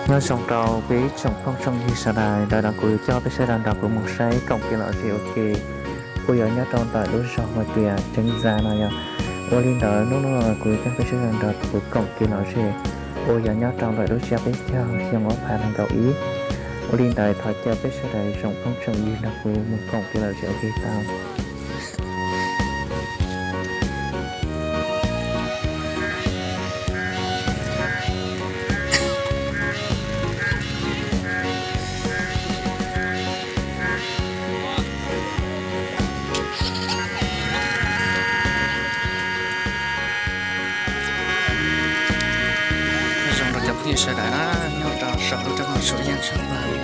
Nyob zoo rau peb tsoom phooj tsoom ywg sawv daws, ntawm no kuv coj peb sawv daws nrog kuv mus saib koom kev lom zem ua ke uas yog nyob rau ntawm lub zos hais tias Tseeb Ntxa no yog. Ua li ntawd hnub no kuv coj peb sawv daws nrog kuv koom kev lom zem uas yog nyob rau ntawm lub tsiab peb caug xyoo ob phav nees nkaum ib. Ua li ntawd thov caw peb sawv daws tsoom phooj tsoom ywg nrog kuv mus koom kev lom zem ua ke tau. Zoo rau cov phooj ywg sawv daws na, nyob rau saum lub roob no suav yeej tshaj plaws li.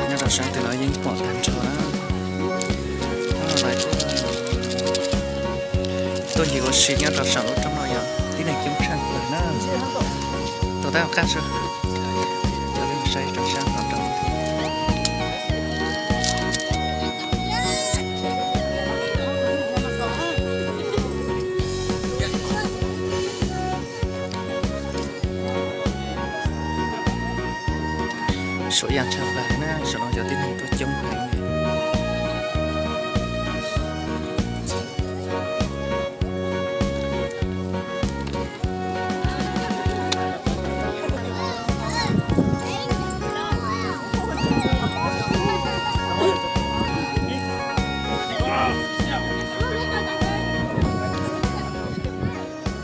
Nyob rau sab twg los yeej pom tag nrho na. Tuaj ncig ua si nyob rau saum lub roob no yog tib neeg coob tshaj plaws na. Tus tab qab sub, cov peb mus saib rau sab hauv rau. Suav yeej tshaj plaws na, saum no cov tib neeg tuaj coob heev li.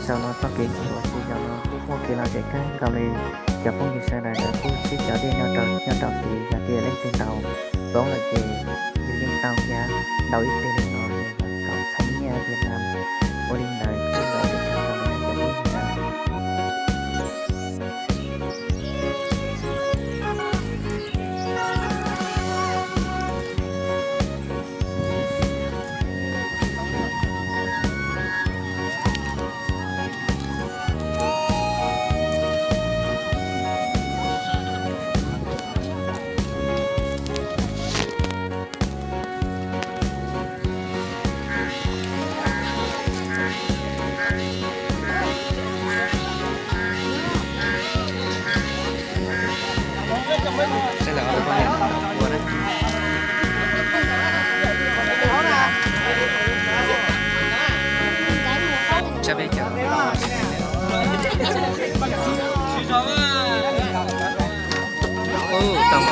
Saum no txoj kev ncig ua si no kuj muaj kev lom zem kawg nkaus li. Cov phooj ywg sawv daws lawv kuj sib cog dej nyob rau, nyob rau tid, yog tias leej twg ntaus poob lawm ces yus yeej tau thiab, ntaus ib teg li no yog kaum txhiab nyiaj Vietnam. Ua li ntawd kuj lom zem kawg nkaus li cov phooj ywg sawv daws. Ub, tau